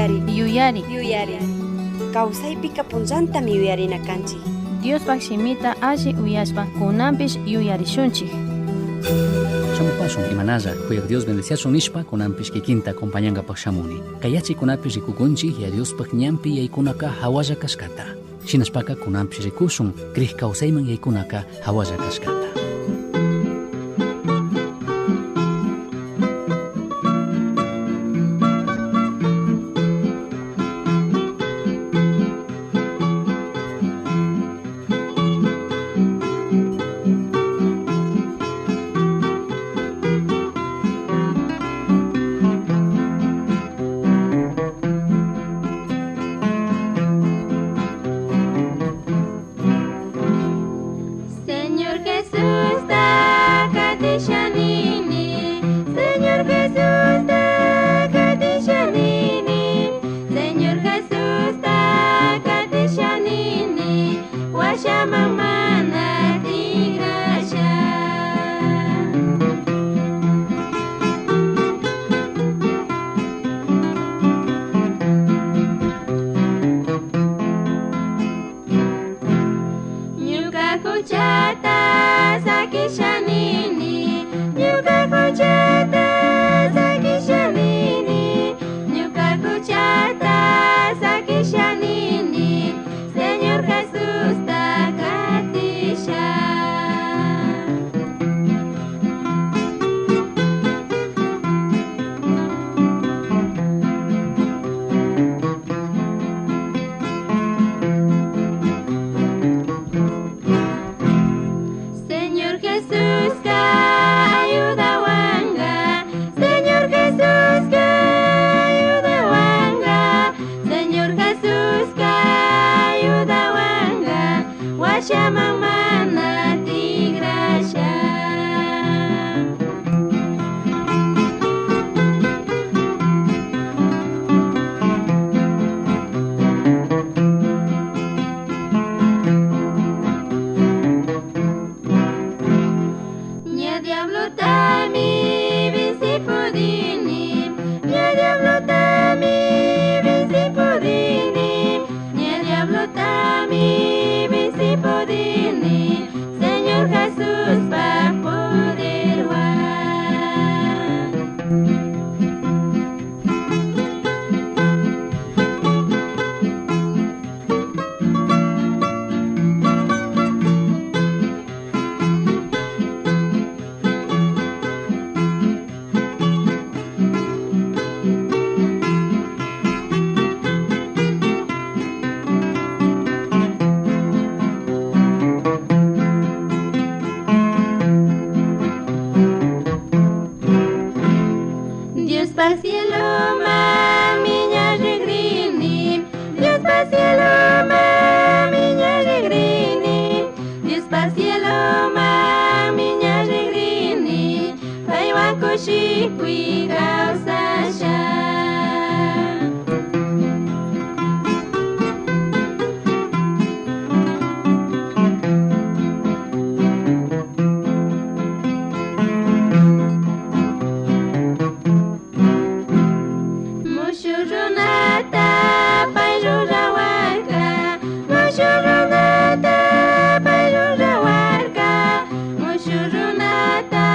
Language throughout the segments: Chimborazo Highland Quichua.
Yuyari. Yuyari. Yuyari. Kawsaypika punllantami yuyarina kanchik. Diospaj shimita alli uyashpa kunanpish yuyarishunchik. Shamupashun imanalla kuyaq Dios bendeciachun nishpa kunanpish kikinta acompañangapaj shamuni. Kay yachaykunapi rikukunchik ya Diospaj ñanpi yaykunaka hawalla kashkata. Shinashpaka kunanpish rikushun crij kawsayman yaykunaka hawalla kashkata. Señor Jesús, takatishanini. Señor Jesús, takatishanini. Señor Jesús, takatishanini. Washamamana tigrasha. Ñuka huchata sakishanini. Ñuka huchata sakishanini. Ñuka huchata sakishanini. Señor Jesús takatisha. Señor Jesús ka ayudawanga. Señor Jesús ka ayudawanga. Señor Jesús ka ayudawanga. Washamamana tigrasha. Ña diablo tami vinci pudini. Ña diablo tami vinci pudini. Ña diablo tami vinci pudini. Señor Jesús pa poder. Dios pa cielo mamiña regrini. Dios pa cielo mamiña regrini. Dios pa cielo mamiña regrini. Paywan kushikuy kawsasha. Mushu runata pay rurawarka. Mushu runata pay rurawarka. Mushu runata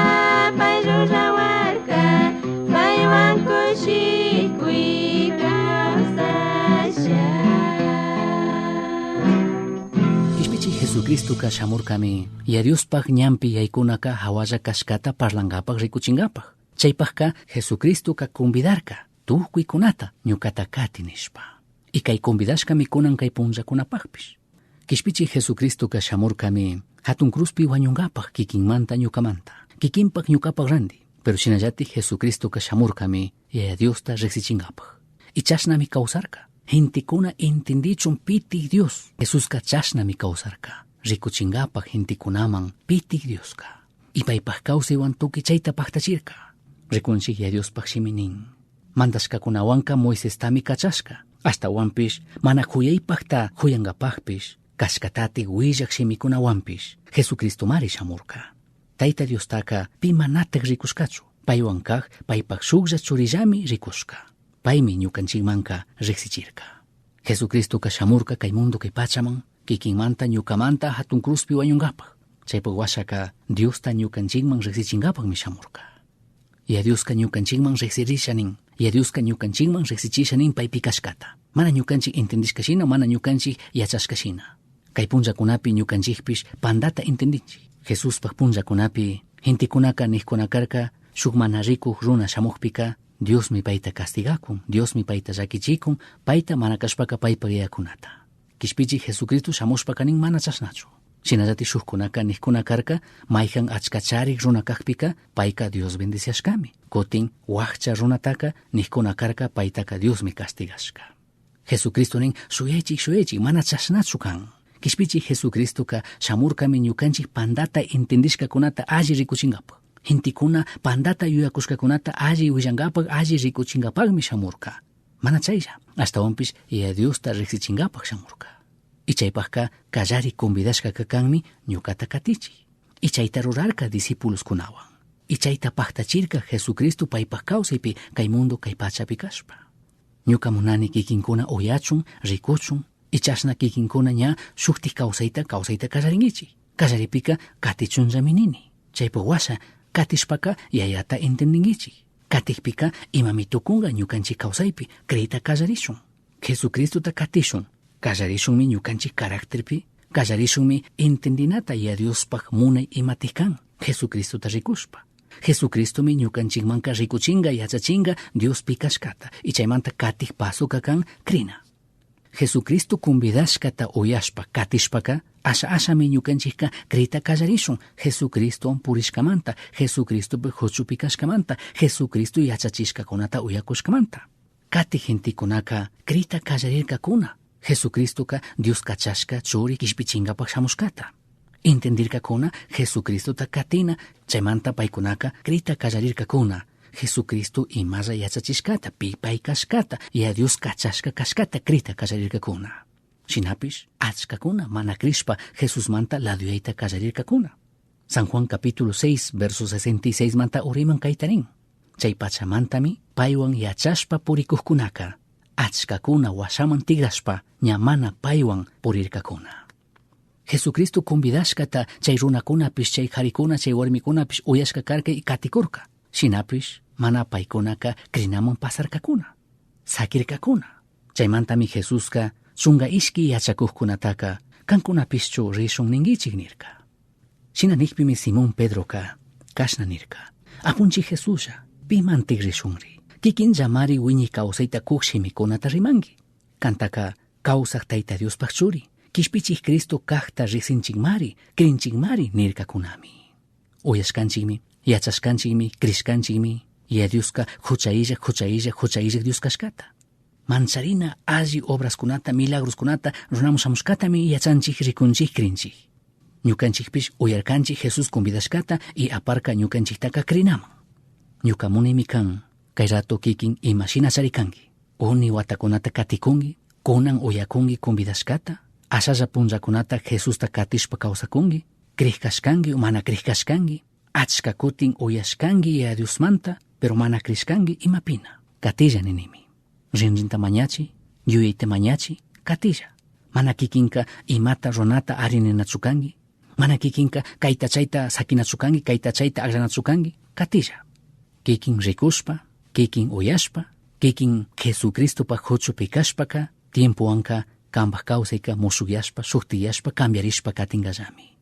pay rurawarka. Paywan kushikuy kawsasha. Kishpichi Jesucristoka shamurkami ya Diospaj ñanpi yaykunaka hawalla kashkata parlangapaj rikuchingapaj. Chaypajka Jesucristoka convidarka tukuykunata ñukata kati nishpa. Y kay convidashkami kunan kay punllakunapajpish. Kishpichi Jesucristoka shamurkami hatun cruzpi wañungapaj kikinmanta ñukamanta. Kikinpaj ñukapaj randi. Pero shinallati Jesucristoka shamurkami Yaya Diosta riksichingapaj. Y chashnami kawsarka. Gentekuna entendichun pitik Dios. Jesuska chashnami kawsarka. Rikuchingapaj gentekunaman pitik Dioska. Y paypaj kawsaywan tukuy chayta paktachirka. Rikunchik Yaya Diospaj shiminin. Mandashkakunawanka Moisestami kachashka. Ashtawanpish mana kuyaypajta kuyangapajpish kashkatati willak shimikunawanpish Jesucristomari shamurka. Tayta Diostaka pi manataj rikushkachu. Paywan kaj paypaj shuklla churillami rikushka. Paymi ñukanchikmanka riqsichirka. Jesucristoka shamurka kay mundo kay pachaman, kikinmanta ñukamanta hatun cruzpi wañunkapaq. Chaypaq washaka Diosta ñukanchikman riqsichinkapaqmi shamurka. Yaya Dioska ñukanchikman riqsirisha nin. Yaya Dioska ñukanchikman riqsichisha nin paypi kashkata. Mana ñukanchik entendishka shina, mana ñukanchik yachashka shina. Kay punllakunapi ñukanchikpish pandata entendinchik. Jesuspaj punllakunapi gentekunaka niqkuna karka shuk mana rikuq runa shamukpika Diosmi payta castigakun, Diosmi payta llakichikun, payta mana kashpaka paypak yayakunata. Kishpichik Jesucristo shamushpaka nin mana chashnachu. Shinallatik shukkunaka niqkuna karka mayhan achka charik runa kakpika payka Dios bendiciashkami. Kutin wakcha runataka niqkuna karka paytaka Diosmi castigashka. Jesucristo nin shuyaychik shuyaychik mana chashnachu kan. Kishpichik Jesucristoka shamurkami ñukanchik pandata entendishkakunata alli rikuchinkapaq. Gentekuna pandata yuyakushkakunata alli willankapaq, alli rikuchinkapaqmi shamurka. Mana chaylla, ashtawanpish Yaya Diosta riqsichinkapaq shamurka. Y chaypaqka kallari convidashkaka kanmi ñukata katichik. Y chayta rurarka discipuloskunawan. Y chayta paqtachirka Jesucristo paypaq kawsaypi kay mundo kay pachapi kashpa. Ñuka munani kikinkuna uyachun, rikuchun, y chashna kikinkuna ña shuktik kawsayta kawsayta kallarinkichik. Kallaripika katichunllami nini. Chaypaq washa katishpaka yayata entendinkichik. Katikpika imami tukunka ñukanchik kawsaypi creeyta kallarishun. Jesucristota katishun. Kallarishunmi ñukanchik carácterpi, kallarishunmi entendinata Yaya Diospaq munay imatik kan Jesucristota rikushpa. Jesucristomi ñukanchikmanka rikuchinka yachachinka Diospi kashkata y chaymanta katik pasoka kan krina. Jesucristo convidashkata uyashpa katishpaka asha ashami ñukanchikka creyta kallarishun Jesucristowan purishkamanta, Jesucristopi huchupi kashkamanta, Jesucristo yachachishkakunata uyakushkamanta. Katik gentekunaka creyta kallarirkakuna Jesucristoka Dios kachashka churi kishpichinkapaq shamushkata. Entendirkakuna Jesucristota katina, chaymanta paykunaka creyta kallarirkakuna Jesucristo imalla yachachishkata, pi pay kashkata, Yaya Dios kachashka kashkata creyta kallarirkakuna. Shinapish achkakuna mana crishpa Jesusmanta laduyayta kallarirkakuna. San Juan capítulo 6, verso 66 manta uriman kayta nin. Chay pachamantami paywan yachashpa purikuqkunaka achkakuna washaman tigrashpa ña mana paywan purirkakuna. Jesucristo convidashkata chay runakunapish, chay qarikuna, chay warmikunapish uyashka karka y katikurka. Shinapish mana paykunaka crinaman pasarkakuna, sakirkakuna. Chaymantami Jesuska chunka ishki yachakuqkunataka kankunapishchu rishun ninkichik nirka. Shina nikpimi Simón Pedroka kashna nirka. Apunchik Jesuslla, pimantik rishunri. Kikinllamari wiñay kawsayta kuk shimikunata rimanki. Kantaka kawsaq Tayta Diospaq churi. Kishpichik Cristo kaqta riqsinchikmari, crinchikmari nirkakunami. Uyashkanchikmi, yachashkanchikmi, crishkanchikmi, Yaya Dioska hucha illak, hucha illak, hucha illak Dios kashkata. Mancharina alli obraskunata, milagroskunata runamun shamushkatami yachanchik, rikunchik, crinchik. Ñukanchikpish uyarkanchik Jesús convidashkata y aparka ñukanchiktaka crinaman. Ñuka munaymi kan kay rato kikin imashina charikanki. Uni watakunata katikunki, kunan uyakunki convidashkata, ashalla punllakunata Jesusta katishpa kawsakunki, crij kashkanki o mana crij kashkanki, achka kutin uyashkanki Yaya Diosmanta, pero mana crishkanki imapina. Katilla ninimi. Rinrinta mañachi, yuyayta mañachi, katilla. Mana kikinka imata runata ari ninachu kanki, mana kikinka kayta chayta sakinachu kanki, kayta chayta aklanachu kanki, katilla. Kikin rikushpa, kikin uyashpa, kikin Jesucristopaj huchupi kashpaka, tiempowanka kanpaj kawsayka mushukyashpa, shuktiyashpa, cambiarishpa katinkallami.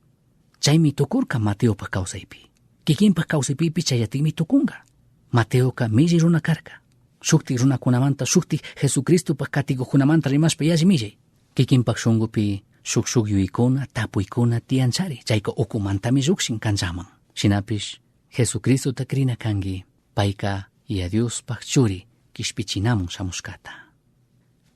Chaymi tukurka Mateopaj kawsaypi. Kikinpaj kawsaypipish chayatikmi tukunka. Mateoka millay runa karka. Shuktik runakunamanta, shuktik Jesucristopaj katikuqkunamanta rimashpa yalli millay. Kikinpaj shunkupi shuk shuk yuyaykuna, tapuykuna tiyanchari, chayka ukumantami llukshin kanchaman. Shinapish Jesucristota crina kanki, payka Yaya Diospaj churi kishpichinamun shamushkata.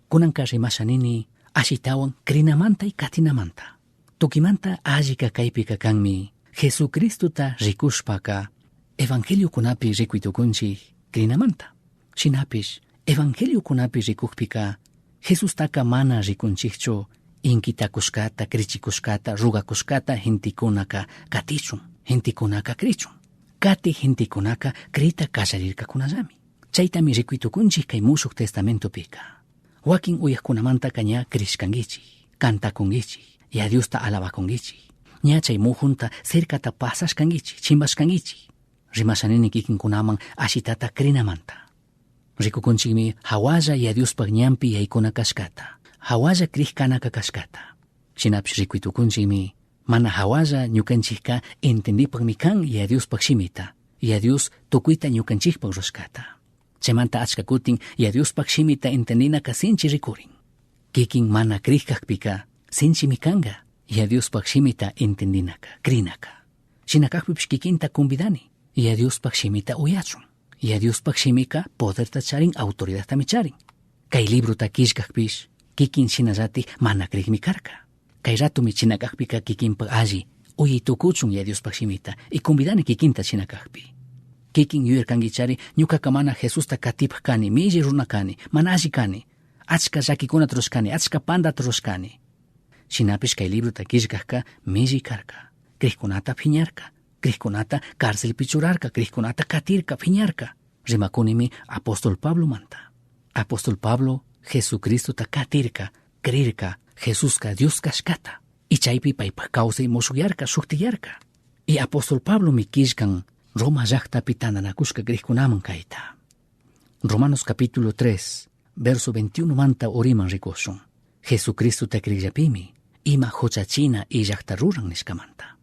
Kunanka rimasha nini ashitawan crinamanta y katinamanta. Tukimanta allika kaypika kanmi Jesucristota rikushpaka evangeliokunapi rikuy crinamanta. Shinapish evangeliokunapi rikukpika Jesustaka mana rikunchikchu inkitakushkata, krichikushkata, rugakushkata gentekunaka katichun, gentekunaka krichun. Kati gentekunaka crita kallarirkakunallami. Chaitami ricui tucunchij kay Mushuj Testamentopika. Wakin uyajkunamantaca ña crishcanguichij, cantacunguichij, Yaya Diosta alabacunguichij. Ña chay mujunta cercata pasashcanguichij, chimbashcanguichij. Rimashanini kikinkunaman ashitata crinamanta. Rikukunchikmi hawalla Yaya Diospaj ñanpi yaicuna cashcata, hawalla crij canaka cashcata. Shinapish ricui tucunchikmi mana hawalla ñucanchijca entendipajmi can Yaya Diospaj shimita, Yaya Dios tucuita ñucanchijpaj rurashcata. Chaymanta achca cutin Yaya Diospaj shimita entendinaca sinchi ricurin. Kikin mana crij cajpica sinchimi canga Yaya Diospaj shimita entendinaca, crinaca. Shina cajpipish kikinta convidani Yaya Diospaj shimita uyachun. Yaya Diospaj shimica poderta charin, autoridadtami charin. Cai librota quillcajpish kikin shinallataj mana crijmi carca. Cai ratomi shina cajpica kikinpaj alli uyai tucuchun Yaya Diospaj shimita y convidani kikinta shina cajpi. Kikin yuyarcanguichari ñucaca mana Jesusta catipaj cani, milli runa cani, mana alli cani, achca llaquicunata rurashcani, achca pandata rurashcani. Shinapish cai librota quillcajca milli carca, crijcunata phiñarca, crijcunata carcelpi churarca, crijcunata catirca, phiñarca. Rimacunimi apóstol Pablomanta. Apóstol Pablo Jesucristota catirca, crirca, Jesusca Dios cashcata. Y chaypi paypaj kawsay mushuyarca, shuktiyarca. Y apóstol Pablomi quillcan Roma llajtapi tandanacushca crijcunaman kayta. Romanos capítulo 3, verso 21 manta uriman ricushun. Jesucristota crillapimi, ima huchachina illajta ruran nishcamanta.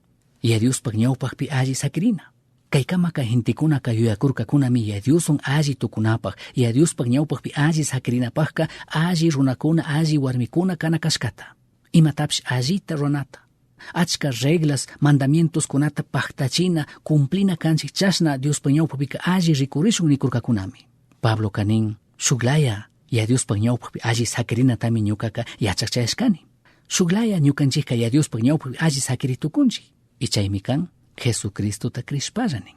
Yaya Diospaj ñawpajpi alli saquirina. Caycamaca gentecunaca yuyacurcacunami Yaya Dioswan alli tucunapaj, Yaya Diospaj ñawpajpi alli saquirinapajca alli runacuna, alli warmicuna cana cashcata. Imatapish allita ruranata. Achca reglas, mandamientoscunata pajtachina, cumplina canchij chashna Diospaj ñawpajpica alli ricurishun nicurcacunami. Pabloca nin, shuglaya Yaya Diospaj ñawpajpi alli saquirinatami ñucaca yachaj chayashcani. Shuglaya ñucanchijca Yaya Diospaj ñawpajpi alli saquiri tucunchij. Y chaymi can Jesucristota crishpalla nin.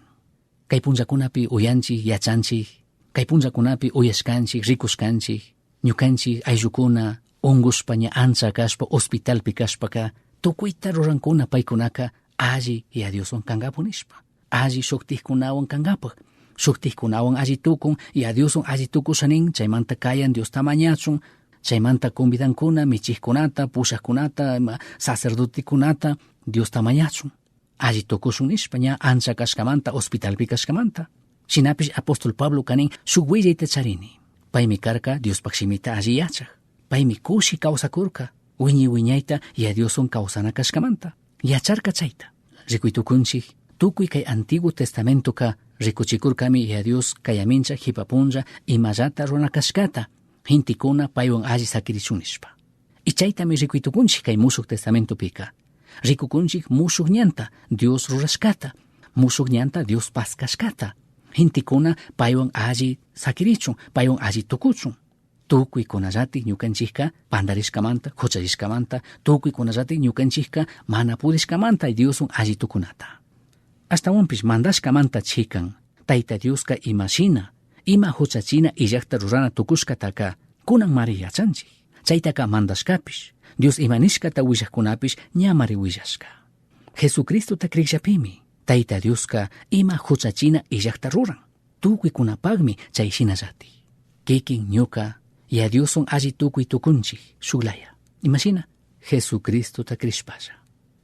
Kay punllakunapi uyanchij, yachanchij, kay punllakunapi uyashcanchij, ricushcanchij, ñucanchij ayllukuna ungushpa ña ancha kashpa hospitalpi kashpaka tucuita rurankuna paykunaka alli Yaya Dioswan kankapak nishpa, alli shuktikkunawan kankapak, shuktikkunawan alli tukun, Yaya Dioswan alli tukusha nin, chaymanta kayan Diosta mañachun, chaymanta convidankuna michijkunata, pushajkunata, sacerdotekunata Diosta mañachun. Alli tukushun nishpa ña ancha kashkamanta, hospitalpi kashkamanta. Shinapish apóstol Pabloka nin, shuk willayta charini. Paymi karka Diospaj shimita alli yachaj. Paymi kushi kawsakurka, wiñay wiñayta Yaya Dioswan kawsana kashkamanta. Yacharka chayta. Rikuy tukunchik, tukuy kay Antiguo Testamentoka rikuchikurkami Yaya Dios kayamincha jipapunlla imallata rurana kashkata, gentekuna paywan alli sakirichun nishpa. Y chaytami rikuy tukunchik kay Mushuj Testamentopika. Rikukunchik mushuj ñanta Dios rurashkata, mushuj ñanta Dios paskashkata. Gentekuna paywan alli sakirichun, paywan alli tukuchun. Tukuykunallatik ñukanchikka pandarishkamanta, huchallishkamanta, tukuykunallatik ñukanchikka mana pudishkamanta Dioswan alli tukunata. Ashtawanpish mandashkamanta chikan, Tayta Dioska imashina, ima huchachina illajta rurana tukushkataka kunanmari yachanchik. Chaytaka mandashkapish, Dios ima nishkata willajkunapish ñamari willashka. Jesucristota crikllapimi, Tayta Dioska ima huchachina illajta ruran. Tukuykunapakmi chay shinallatik. Kikin ñuka, Yaya Dioswan alli tukuy tukunchik, shuklaya. Imashina? Jesucristota crishpalla.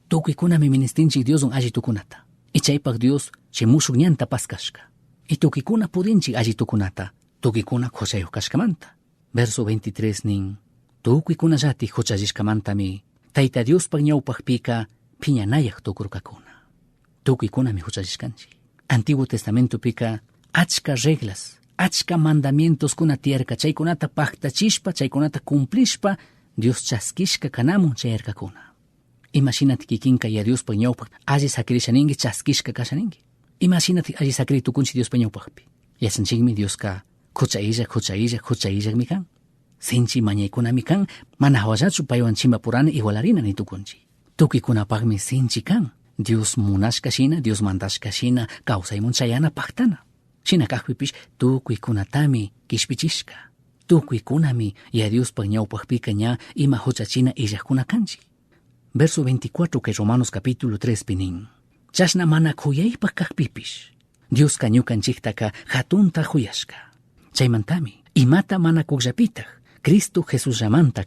Tukuykunami ministinchik Dioswan alli tukunata. Y chaypak Dios chay mushuk ñanta paskashka. Y tukuykuna pudinchik alli tukunata, tukuykuna huchayuq kashkamanta. Verso 23 nin, tukuykunallatik huchallishkamantami Tayta Diospaj ñawpajpika phiñanayaj tukurkakuna. Tukuykunami huchallishkanchik. Antiguo Testamentopika achka reglas, achka mandamientoskuna tiyarka, chaykunata pajtachishpa, chaykunata cumplishpa, Dios chaskishka kanamun chayarkakuna. Imashinati kikinka Yaya Diospaj ñawpaj alli sakirisha ninki, chaskishka kasha ninki. Imashinati alli sakiri tukunchik Diospaj ñawpajpi. Yachanchikmi Dioska hucha illaj, hucha illaj, hucha illajmi kan. Sinchi mañaykunami kan, mana hawallachu paywan chimpapurana igualarina ni tukunchik. Tukuykunapakmi sinchi kan. Dios munashka shina, Dios mandashka shina, kawsaymun chayana paktana. Shina kajpipish tukuykunatami kishpichishka. Tukuykunami Yaya Diospaj ñawpajpika ña ima huchachina illajkuna kanchik. Verso 24 kay Romanos capítulo 3 pi nin, chashna mana kuyaypaj kajpipish, Dioska ñukanchiktaka hatunta juyashka. Chaymantami imata mana kukllapitaj Cristo Jesusllamanta,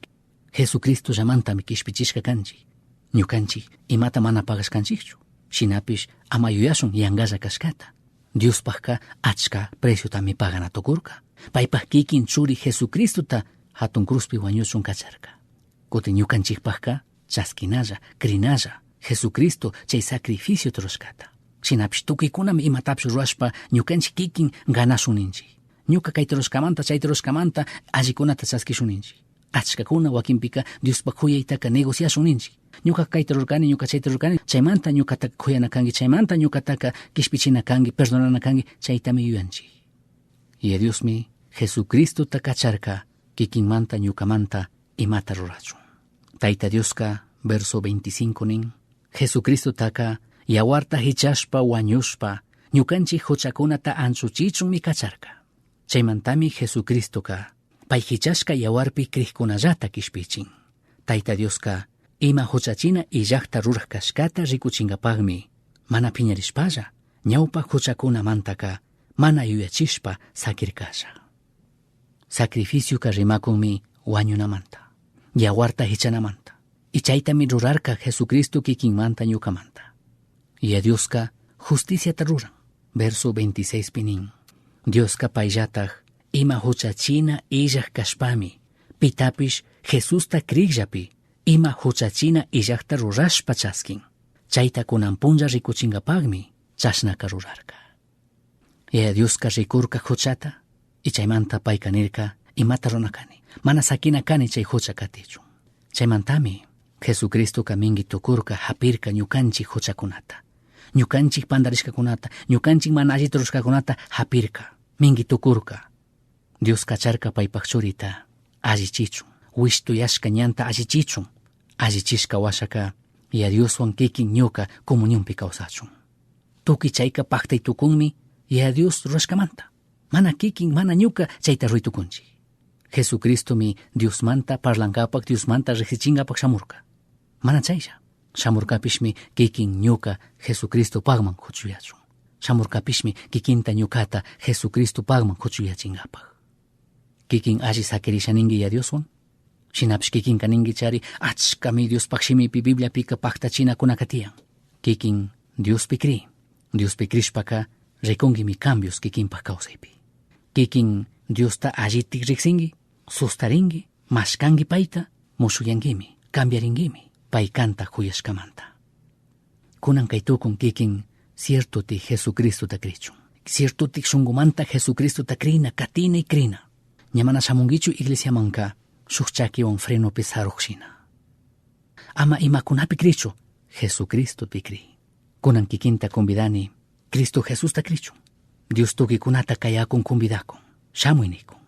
Jesucristollamantami kishpichishka kanchik. Ñukanchik imata mana pagashkanchikchu. Shinapish ama yuyashun yangalla kashkata. Diospajka achka preciotami pagana tukurka. Paypaj kikin churi Jesucristota hatun cruzpi wañuchun kacharka. Kutin ñukanchikpajka chaskinalla, crinalla, Jesucristo chay sacrificio rurashkata. Shinapish tukuykunami imatapish rurashpa ñukanchik kikin ganashun ninchik. Ñuka kayta rurashkamanta, chayta rurashkamanta allikunata chaskishun ninchik. Achkakuna wakinpika Diospaj kuyaytaka negociashun ninchik. Ñuka kayta rurkani, ñuka chayta rurkani, chaymanta ñukataka kuyana kanki, chaymanta ñukataka kishpichina kanki, perdonana kanki, chaytami yuyanchik. Y Diosmi Jesucristota kacharka kikinmanta ñukamanta imata rurachun. Tayta Dioska, verso 25 nin, Jesucristotaka yawarta hichashpa wañushpa ñukanchik huchakunata anchuchichunmi kacharka. Chaymantami Jesucristoka pay hichashka yawarpi krikkunallata kishpichin. Tayta Dioska ima huchachina illakta ruraj kashkata rikuchinkapakmi mana piñarishpalla ñawpa huchakunamantaka mana yuyachishpa sakirkasha. Sacrificioka rimakunmi wañunamanta, yawarta hichanamanta. Y chaytami rurarka Jesucristo kikinmanta ñukamanta. Y a Dioska justiciata ruran. Verso 26 pinin. Dioska payllataj ima huchachina illaj kashpami, pitapish Jesusta krikllapi ima huchachina illajta rurashpa chaskin. Chayta kunan punlla rikuchinkapakmi chashnaka rurarka. Yaya Dioska rikurka huchata y chaymanta payka nirka imata runa kani. Mana sakina kani chay hucha katichun. Chaymantami Jesucristoka mingi tukurka hapirka ñukanchik huchakunata. Ñukanchik pandarishkakunata, ñukanchik mana allita rurashkakunata hapirka, mingi tukurka. Dios kacharka paypak churita allichichun, wishtuyashka ñanta allichichun, allichishka washaka Yaya Dioswan kikin ñuka comunionpi kawsachun. Tukuy chayka paktay tukunmi Yaya Dios rurashkamanta. Mana kikin, mana ñuka chayta ruray tukunchik. Jesucristomi Diosmanta parlankapak, Diosmanta riqsichinkapak shamurka. Mana chaylla, shamurkapishmi kikin ñuka Jesucristopakman huchuyachun. Shamurkapishmi kikinta ñukata Jesucristopakman huchuyachinkapak. Kikin alli sakirisha ninki Yaya Dioswan. Shinapish kikinka ninki chari achkami Diospaj shimipi Bibliapika paktachinakunaka tiyan. Kikin Diospi kri. Diospi krishpaka rikunkimi cambios kikinpaj kawsaypi. Kikin Diosta allitik riksinki, sustarinki, mashkanki payta, mushuyankimi, cambiarinkimi, pay kanta kuyashkamanta. Kunan kay tukun kikin ciertoti Jesucristota krichun. Ciertotik shunkumanta Jesucristota krina, katina y krina. Ña mana shamunkichu iglesiamanka shuk chakiwan frenopi saruq shina. Ama imakunapi krichu, Jesucristopi kri. Kunan kikinta convidani, Cristo Jesusta krichun. Dios tukikunata kayakun convidakun, shamuy nikun.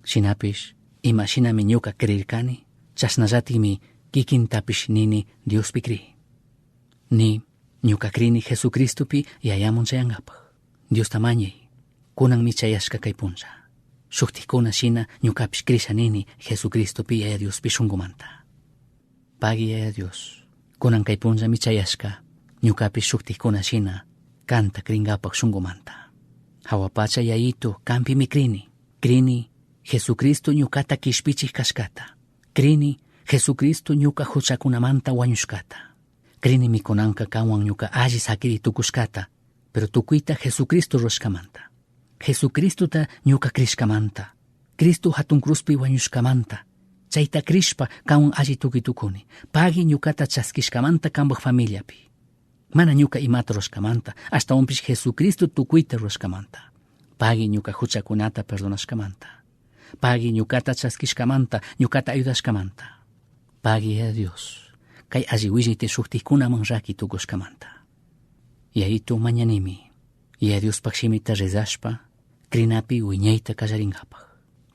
Shinapish, ima shinami ñuka creirkani, chashnallatimi kikintapish nini Diospi kri. Ni ñuka krini Jesucristopi yayamun chayankapak. Diosta mañay, kunanmi chayashka kay punlla. Shuktikuna shina ñukapish krisha nini Jesucristopi Yaya Diospi shunkumanta. Pagui Yaya Dios, kunan kay punllami chayashka, ñukapish shuktikuna shina kanta krinkapak shunkumanta. Hawa pacha Yayito kampimi krini, krini Jesucristo ñukata kishpichik kashkata. Krini Jesucristo ñuka huchakunamanta wañushkata. Krini mikunanka kanwan ñuka alli sakiri tukushkata, pero tukuyta Jesucristo rurashkamanta. Jesucristota ñuka krishkamanta. Cristo hatun cruzpi wañushkamanta. Chayta krishpa kanwan alli tukuy tukuni. Pagui ñukata chaskishkamanta kanpaj familiapi. Mana ñuka imata rurashkamanta, ashtawanpish Jesucristo tukuyta rurashkamanta. Pagui ñuka huchakunata perdonashkamanta. Pagui ñukata chaskishkamanta, ñukata ayudashkamanta. Pagui a Dios, kay alli willayta shuktikkunaman raki tukushkamanta. Yayito mañanimi, Yaya Diospaj shimita rezashpa, krinapi wiñayta kallarinkapak.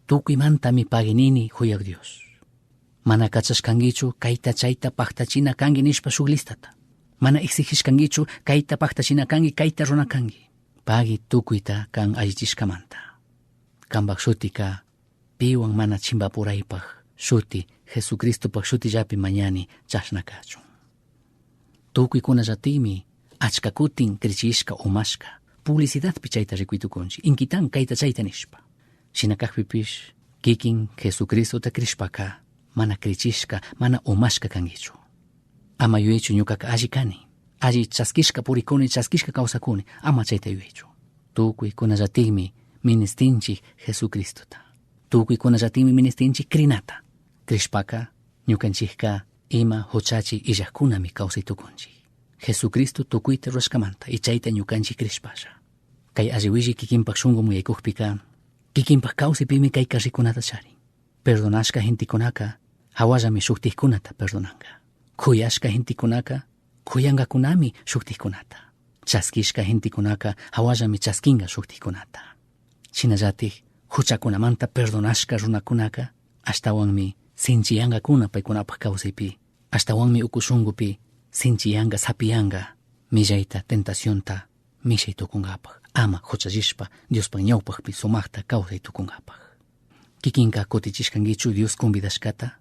Tukuymantami paguinini huyak Dios. Mana kachashkankichu kayta chayta paktachina kanki nishpa shuk listata. Mana exigishkankichu kayta paktachina kanki, kayta runa kanki. Pagui tukuyta kan allichishkamanta. Kanpak shutika piwan mana chimpapuraypaj shuti Jesucristopaj shutillapi mañani chashna kachun. Tukuykunallatikmi achka kutin krichishka umashka. Publicidadpi chayta rikuy tukunchik, inkitan kayta chayta nishpa. Shina kajpipish kikin Jesucristota crishpaka mana krichishka, mana umashka kankichu. Ama yuyaychu ñukaka alli kani, alli chaskishka purikuni, chaskishka kawsakuni, ama chayta yuyaychu. Tukuykunallatikmi ministinchik Jesucristota. Tukuykunallatikmi ministinchik crinata. Crishpaka ñukanchikka ima huchachi illajkunami kawsay tukunchik. Jesucristo tukuyta rurashkamanta y chayta ñukanchik crishpalla. Kay alli willi kikinpak shunku muyaykukpika kikinpak kawsaypimi kay karrikunata charin. Perdonashka gentekunaka hawallami shuktikkunata perdonanka. Kuyashka gentekunaka kuyankakunami shuktikkunata. Chaskishka gentekunaka hawallami chaskinka shuktikkunata. Shinallatik huchakunamanta perdonashka runakunaka ashtawanmi sinchiyankakuna paykunapak kawsaypi, ashtawanmi uku shunkupi sinchiyanka sapiyanka millayta tentacionta mishay tukunkapak, ama huchallishpa Diospak ñawpakpi sumakta kawsay tukunkapak. Kikinka kutichishkankichu Dios convidashkata?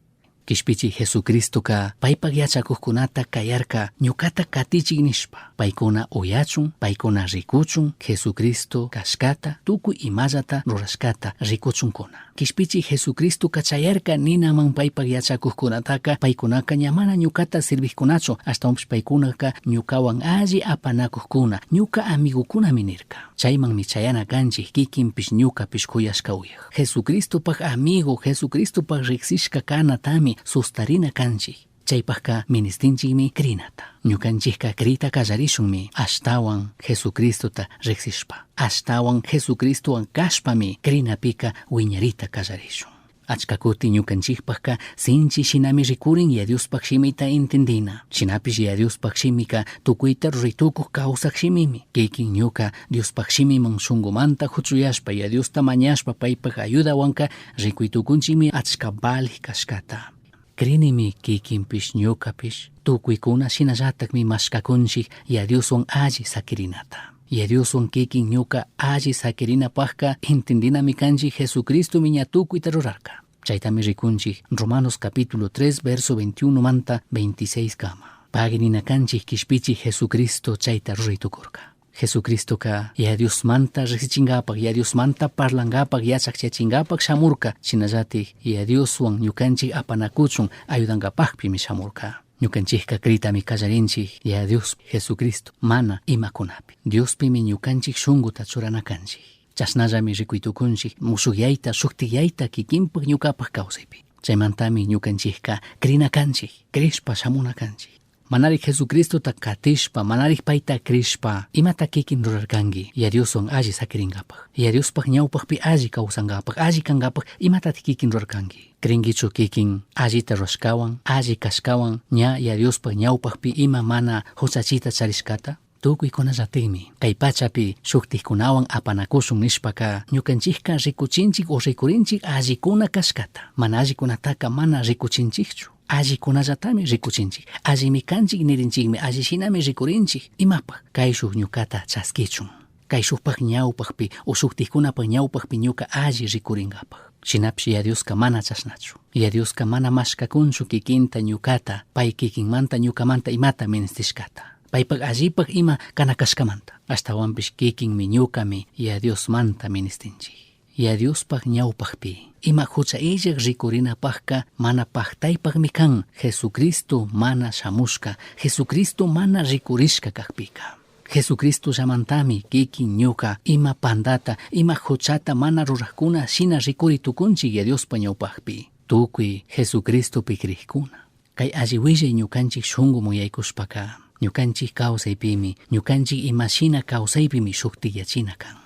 Kishpichi Jesucristoka paypak yachakuqkunata kayarka ñukata katichik nishpa, paykuna uyachun, paykuna rikuchun Jesucristo kashkata, tukuy imallata rurashkata rikuchunkuna. Kishpichi Jesucristoka chayarka ninaman paypak yachakuqkunataka paykunaka ña mana ñukata sirvijkunachu, ashtawanpish paykunaka ñukawan alli apanakuqkuna, ñuka amigukunami nirka. Chaymanmi chayana kanchik kikinpish ñukapish kuyashka uyaj. Jesucristopak amigo, Jesucristopak riksishka kanatami sustarina kanchik. Chaypakka ministinchikmi crinata. Ñukanchikka crita kallarishunmi ashtawan Jesucristota riksishpa. Ashtawan Jesucristowan kashpami crinapika wiñarita kallarishun. Achka kuti ñukanchikpakka sinchi shinami rikurin Yaya Diospak shimita entendina. Shinapish Yaya Diospak shimika tukuyta ruraytukuq kawsak shimimi. Kikin ñuka Diospak shimiman shunkumanta huchuyashpa Yaya Diosta mañashpa paypak ayudawanka rikuytukunchikmi achka valij kashkata. Crinimi kikinpish ñukapish tukuykuna shinallatakmi mashkakunchik Yaya Dioswan alli sakirinata. Yaya Dioswan kikin ñuka alli sakirinapakka entendinami kanchik Jesucristomi ña tukuyta rurarka. Chaytami rikunchik Romanos capítulo 3 verso 21 manta 26 kama. Pagui nina kanchik kishpichi Jesucristo chayta ruray tukurka. Jesucristoka Yaya Diosmanta riksichinkapak, Yaya Diosmanta parlankapak, yachakchachinkapak shamurka. Shinallatik Yaya Dioswan ñukanchik apanakuchun ayudankapakpimi shamurka. Ñukanchikka critami kallarinchik Yaya Dios Jesucristo mana imakunapi. Diospimi ñukanchik shunkuta churana kanchik. Chashnallami rikuytukunchik mushukyayta, shuktiyayta kikinpak ñukapak kawsaypi. Chaymantami ñukanchikka crina kanchik, crishpa shamuna kanchik. Manarik Jesucristota katishpa, manarik payta crishpa, imata kikin rurarkanki Yaya Dioswan alli sakirinkapak. Yaya Diospaj ñawpakpi alli kawsankapak, alli kankapak, imatatik kikin rurarkanki. Crinkichu kikin allita rurashkawan, alli kashkawan, ña Yaya Diospaj ñawpakpi ima mana huchachita charishkata? Tukuykunallatikmi kay pachapi shuktikkunawan apanakushun nishpaka ñukanchikka rikuchinchik o rikurinchik allikuna kashkata. Mana allikunataka mana rikuchinchikchu. Allikunallatami rikuchinchik. Allimi kanchik nirinchikmi, alli shinami rikurinchik. Imapak kayshuk ñukata chaskichun. Kayshukpak ñawpakpi o shuktikkunapak ñawpakpi ñuka alli rikurinkapak. Shinapish Yaya Dioska mana chashnachu. Yaya Dioska mana mashkakunchu kikinta ñukata, pay kikinmanta ñukamanta imata ministishkata. Paypak allipak ima kana kashkamanta. Ashtawanpish kikinmi ñukami Yaya Diosmanta ministinchik. Yaya Diospak ñawpakpi ima hucha illak rikurinapakka mana paktaypakmi kan Jesucristo mana shamushka, Jesucristo mana rikurishka kakpika. Jesucristo llamantami kikin ñuka ima pandata, ima huchata mana rurakkuna shina rikuri tukunchik Yaya Diospa ñawpakpi. Tukuy Jesucristopi krikuna. Kay alli willay ñukanchik shunku muyaykushpaka ñukanchik kawsaypimi, ñukanchik ima shina kawsaypimi shuktiyachina kan.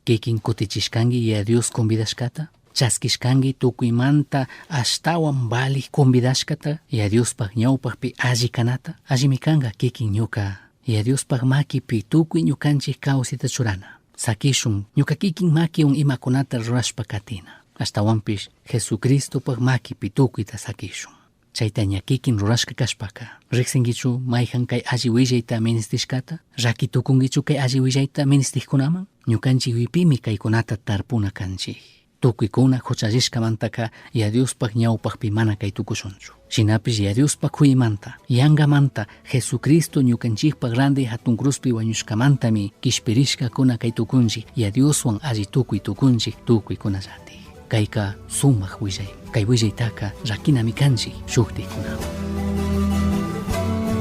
Kikin kutichishkanki Yaya Dios convidashkata? Chaskishkanki tukuymanta ashtawan valij convidashkata Yaya Diospaj ñawpakpi alli kanata? Allimi kanka kikin ñuka Yaya Diospaj makipi tukuy ñukanchik kawsayta churana. Sakishun ñuka kikin makiwan imakunata rurashpa katina. Ashtawanpish Jesucristopaj makipi tukuyta sakishun. Chayta ña kikin rurashka kashpaka, riksinkichu mayjan kay alli willayta ministishkata? Rakitukunkichu kay alli willayta ministijkunaman? Ñukanchik wipimi kaykunata tarpuna kanchik. Tukuykuna huchallishkamantaka Yaya Diospaj ñawpakpi mana kay tukushunchu. Shinapish Yaya Diospaj kuymanta, yangamanta, Jesucristo ñukanchikpak randi hatun cruzpi wañushkamantami kishpirishkakuna kay tukunchik, Yaya Dioswan alli tukuy tukunchik tukuykunallatik. Kayka sumak willay. Kay willaytaka rakinami kanchik shuktikkunawan.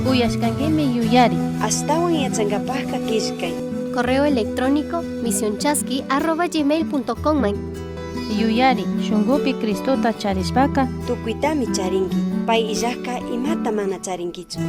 Uyashkankimi yuyari. Ashtawan yachankapajka killkay. Correo electrónico misionchasqui@gmail.com. Yuyari, shunkupi Cristota charishpaka Tukuytami charinki. Pay illajka imata mana charinkichu.